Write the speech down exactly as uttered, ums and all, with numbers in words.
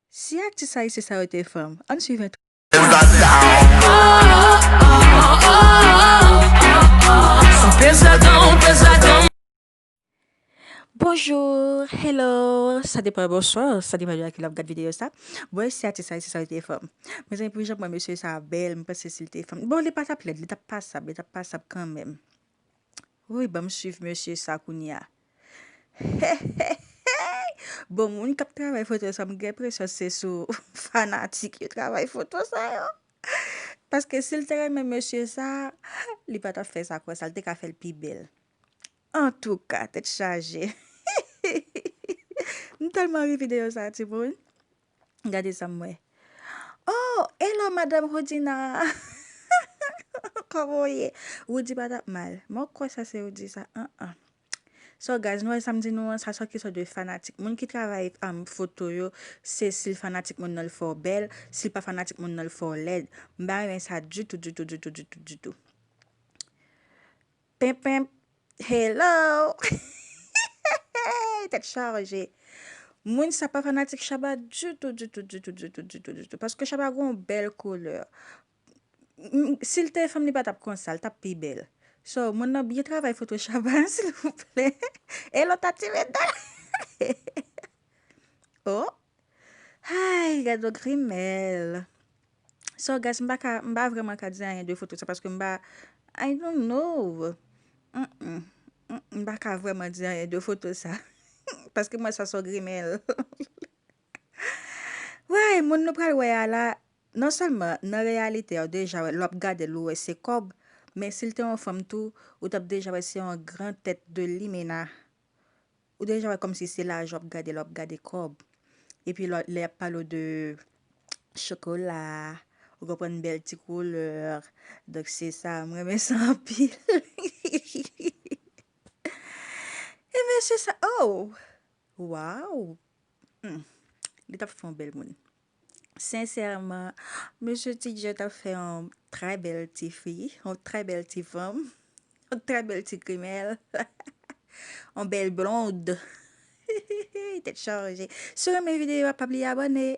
Si atis ayisyen sa yo te fanm, ann swiv entwo. Bonjou, hello, sa depann, bonswa, sa depann de a ki lè w ap gad videyo sa. Bon, e si atis ayisyen sa yo te fanm? Mezanmi, pou jan mwen mesye sa bèl, m panse si l te fanm. Bon, li pa t ap lèd, li t ap pasab, li t ap pasab kanmenm. Wi, ban m swiv mesye sa kounye a. Bon, moun k ap travay foto sa, m gen enpresyon se sou fanatik yo travay foto sa yo. Paske si l te renmen mesye sa, li pa t ap fè sa konsa, li te ka fè l pi bèl. Antouka, tèt chaje. M tèlman ri videyo sa, timoun. Gade sa m wè. Oh, hello, Madame Rodina. Kòman w ye? Roody pa t ap mal. Mwen kwè sa se Roody sa. An, an. So, guys, nou wè sa m di nou an, sa se kesyon de fanatik. Moun ki travay um, foto yo, se si l fanatik moun nan l fè w bèl, si l pa fanatik moun nan l fè w lèd. M pa renmen sa ditou, ditou, ditou, ditou, ditou. Penpen, hello! Tèt chaje. Moun sa pa fanatik Shabba ditou, ditou, ditou, ditou, ditou, ditou. Paske Shabba gen yon bèl koulè. M- Si l te fanm, li pa t ap konsa, l t ap pi bèl. So, moun nan byen travay foto Shabba, silvouplè. E lòt a tire dal. Oh! Ay, gad yon grimèl. So, guys, m pa ka, m pa vrèman ka di anyen de foto sa, paske m pa, I don't know. Mm-mm. Mm, m pa ka vrèman di anyen de foto sa. Paske mwen sa se yon grimèl. Wè, moun nou pral wè a la, non sèlman nan reyalite a, w deja wè, lè w ap gade l, ou wè se kòb, men si l te yon fanm tou, ou t ap deja wè se yon gran tèt de limena. Ou deja wè kòmsi se lajan w ap gade, lè w ap gade kòb. Epi lè lè y ap pale w de chokola, ou konprann, bèl ti koulè. Donk se sa, m renmen sa anpil. E mesye sa, oh! Waw! Hmm. Li t ap fè yon bèl moun. Sensèman, mesye T J t ap fè yon trè bèl ti fi, yon trè bèl ti fanm, yon trè bèl ti grimèl, yon bèl blond. Tèt chaje. Si w renmen videyo a, pa bliye abòne.